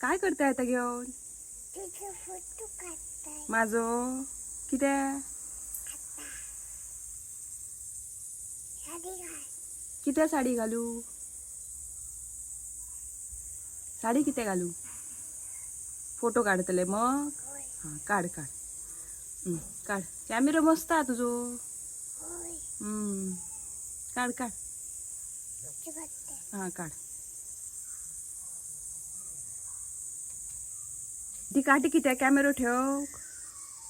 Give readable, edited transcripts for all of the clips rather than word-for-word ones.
काय करताय आता घेऊन? तुझं फोटो काढताय. माझो कित्या? साडी घाल. कित्या साडी घालू? साडी कित्या घालू? फोटो काढतले मग? होय. हां, काढ काढ. काढ. कॅमेरो मस्त हा तुझो. होय. काढ काढ. तुझं काढते. हां, काढ. ती काठी कित्या? कॅमेरो ठेव.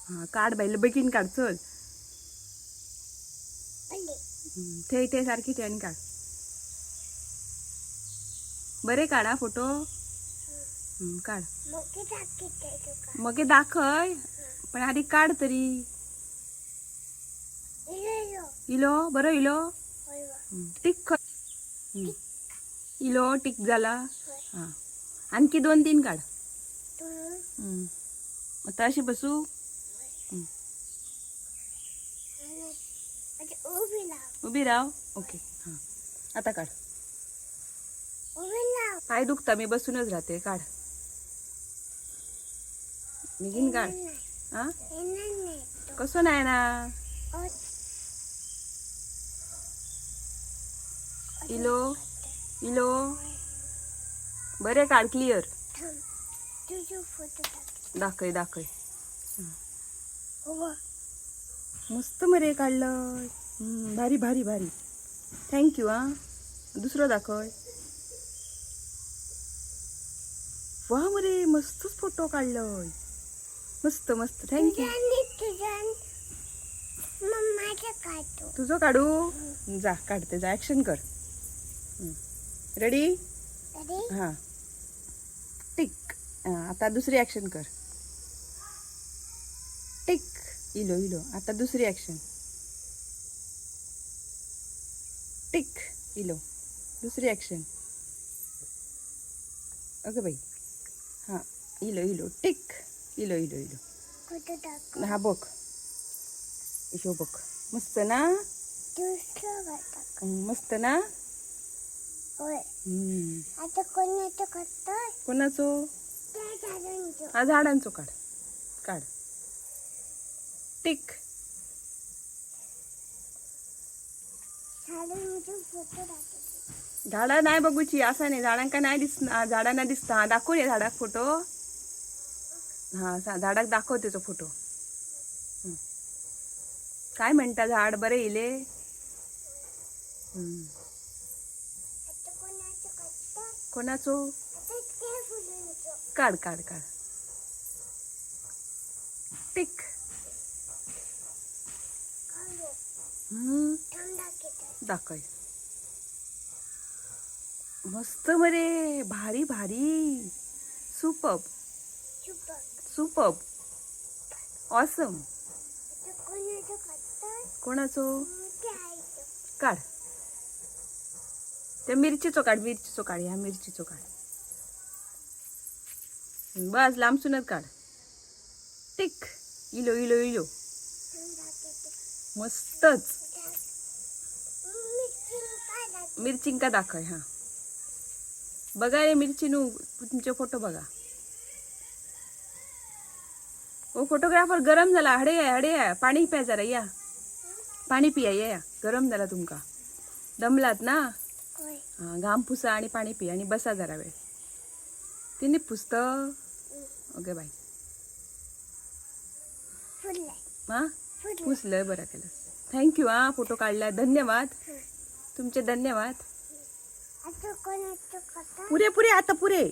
हां, काढ बाई, बेगीन काढ, चल. पडले. थे थे सारखी ठेव आणि काढ. बरे काढा फोटो. काढ. मग दाखवते तुका. मगे दाखय, पण आधी काढ तरी. इलो इलो. इलो बरं इलो. होय वा. टिक. इलो टिक झाला. होय. हां, आणखी दोन तीन काढ. तू. आता अशी बसू. आणि आता उभी लाव. उभी राव. ओके, हां, आता काढ. उभी लाव. पाय दुखता, मी बसूनच राहते. काढ निघीन, काढ. येणार नाही. हा. येणार नाही तो. कसं नाही ना? इलो इलो, बरे काढ क्लिअर. थांब, तुझं फोटो टाक. दाखय दाखय. उभं. मस्त मरे काढलं. भारी भारी भारी. Thank you. हा, दुसरं दाखय. वा मरे, मस्तच फोटो काढलंय. मस्त मस्त, thank you. तुझ्या आणि तुझ्या आणि मम्माचं काढतो. तुझं काढू? जा, काढते जा. ॲक्शन कर. रेडी? अरे. हां, टिक. आता दुसरी ॲक्शन कर. टिक. इलो इलो. आता दुसरी ॲक्शन. टिक. इलो, दुसरी ॲक्शन. अगं बाई. हां, इलो इलो, टिक. इलो इलो इलो. फोटो टाक. हा बघ, ह्यो बघ, मस्त ना? दुसरं टाक. मस्त ना? होय. हम्म. आता कोणाचं करतोय? कोणाचो? त्या झाडांचं. हा, झाडांचो काढ काढ. टिक. झाडांचं फोटो टाकतो. झाडा नाही बघूची, असा नाही. झाडांका नाही दिसणार, झाडांना दिसता. हा, दाखवून ये झाडाक फोटो. हा, झाडाक दाखव त्याचो फोटो. काय म्हणता झाड? बरे इले. आता कोणाचं करतोय? कोणाचो? आता त्या फुलांचं. काढ काढ काढ. टिक. काढू. हम्म. थांब, दाखवते. दाखव. मस्त मरे, भारी भारी. सुपर्ब. सुपर. Superb, awesome. आता कोणाचं करतोय? कोणाचो? त्या आईचं. काढ, त्या मिरचीचो काढ, मिरचीचो काढ, ह्या मिरचीचो काढ. बस, लांबसूनच काढ. टिक. इलो इलो इलो. थांब, दाखवते. मस्तच. मिरची काय दाखव. मिरचिंका दाखव. हां, बघा रे मिरची नू, तुमचे फोटो बघा. ओ फोटोग्राफर, गरम झाला. हडे या, हडे या, पाणी प्या जरा. या, पाणी पिया, या या. गरम झाला तुमका, दमलात ना? होय. हां, घाम पुसा आणि पाणी पिया आणि बसा जरा वेळ. तिने पुसतं. ओके बाय. फुललंय. हां. फुललंय. पुसलंय, बरं केलं. Thank you. हां, फोटो काढला, धन्यवाद. तुमचे धन्यवाद. आता कोणाचं करतोय? पुरे पुरे, आता पुरे.